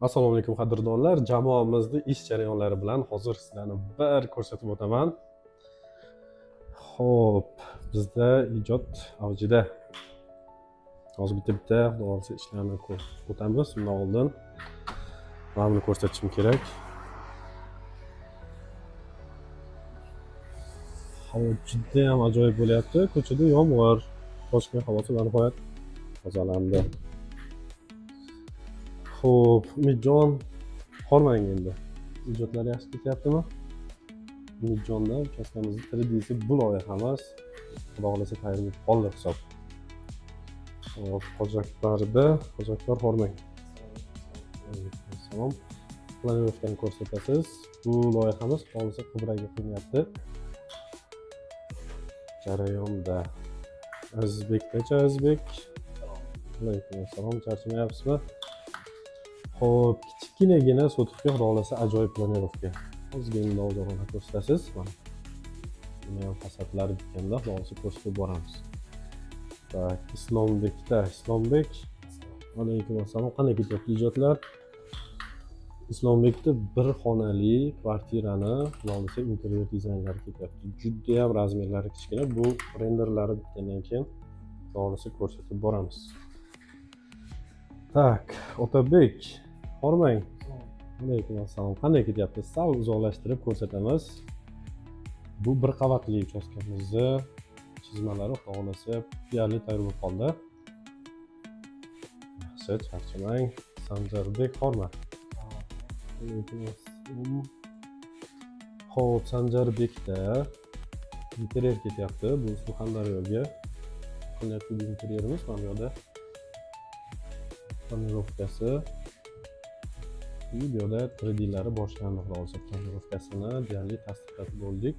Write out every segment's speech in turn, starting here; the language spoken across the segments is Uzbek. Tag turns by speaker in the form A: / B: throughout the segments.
A: Assalomu alaykum, qadrdonlar. Jamoamizni ish jarayonlari bilan hozir sizlarni bir ko'rsatib o'taman. Xo'p, bizda ijod avjida. Hozir bitta-bitta, xudo xohlasa, ishlarni ko'rib o'tamiz. Undan oldin mana buni ko'rsatishim kerak. Havo juda ham ajoyib bo'lyapti. Ko'chada yomg'ir. Toshkent havosi va nihoyat tozalandi. Xo'p, Umidjon, hormang endi. Ijodlar yaxshi ketyaptimi? Umidjonda uchastkamizni 3D'si bu loyihamiz. Xudo xohlasa, tayyor bo'lib qoldi hisob. Xo'p, Hoji Hoji Akbar, hormang. Alaykum assalom. Планировка ni ko'rsatasiz. Bu loyihamiz, xudo xohlasa, Qibraga qilinyapti. Jarayonda. Azizbekdachi, Azizbek. Alaykum assalom, charchamayapsizmi? Xo'p, kichkinagina sotixga, xudo xohlasa, ajoyib планировка. Ozgina ozorona ko'rsatasiz. Mana. Buni ham fasadlari bitganda, xudo xohlasa, ko'rsatib boramiz. Так, Islombekda, Islombek. Alaykum assalom. Qanday ketyapti ijodlar? Islombekda bir xonali kvartirani, xudo xohlasa, interyer dizaynlari ketyapti. Juda ham размер lari kichkina. Bu renderlari bitgandan keyin, xudo xohlasa, ko'rsatib boramiz. Так, Otabek, hormang. Alaykum assalom. Qanday ketyapti? Sal uzoqlashtirib ko'rsatamiz. Bu bir qavatli uchastkamizni chizmalari, xudo xohlasa, deyarli tayyor bo'lib qoldi. Yaxshi, charchamang. Sanjarbek, horma. Alaykum assalom. Xo'p, Sanjarbekda interyer ketyapti. Bu Surxondaryoga qilyapti bu interyerimiz. Mana bu yoqda планировка si. И bu yoqda 3D'lari boshlandi, xudo xohlasa, планировка sini deyarli tasdiqlab bo'ldik.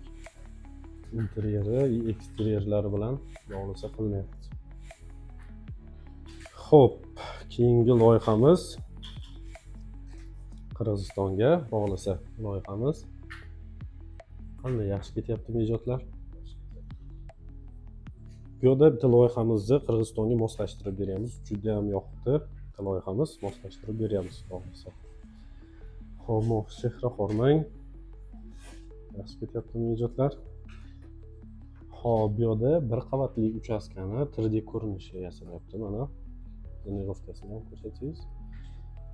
A: Interyeri и eksteryerlari bilan, xudo xohlasa, qilinyapti. Xo'p, keyingi loyihamiz Qirg'izistonga, xudo xohlasa, loyihamiz. Qanday, yaxshi ketyaptimi ijodlar? Bu yoqda bitta loyihamizni Qirg'izistonga moslashtirib beryapmiz. Juda ham yoqdi. Bitta loyihamiz moslashtirib beryapmiz, xudo xohlasa. Xo'p, chehra, hormang. Yaxshi ketyaptimi ijodlar? Xo'p, bu yoqda bir qavatli uchastkani 3D ko'rinishi yasalyapti mana. Планировка sini ham ko'rsatsangiz.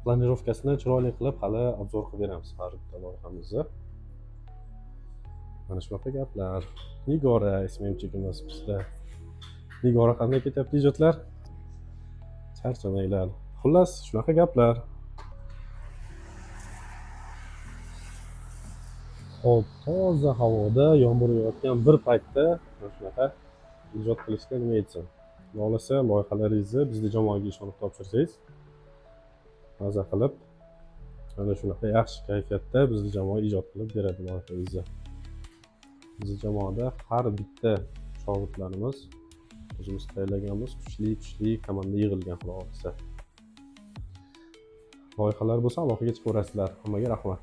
A: Планировка sini chiroyli qilib hali обзор qilib beramiz har bitta loyihamizni. Mana shunaqa gaplar. Nigora SMMchigimiz bizda. Nigora, qanday ketyapti ijodlar? Charchamanglar. Xullas, shunaqa gaplar. Xo'p, toza havoda yomg'ir yog'ayotgan bir paytda mana shunaqa ijod qilishga nima yetsin. Xudo xohlasa, loyihalaringizni bizni jamoaga ishonib topshirsangiz, maza qilib, mana shunaqa yaxshi kayfiyatda bizni jamoa ijod qilib beradi loyihangizni. Bizni jamoada har bitta shogirdlarimiz o'zimiz tayyorlaganmiz, kuchli kuchli komanda yig'ilgan, xudo xohlasa. Loyihalar bo'lsa, aloqaga chiqaverasizlar. Hammaga rahmat.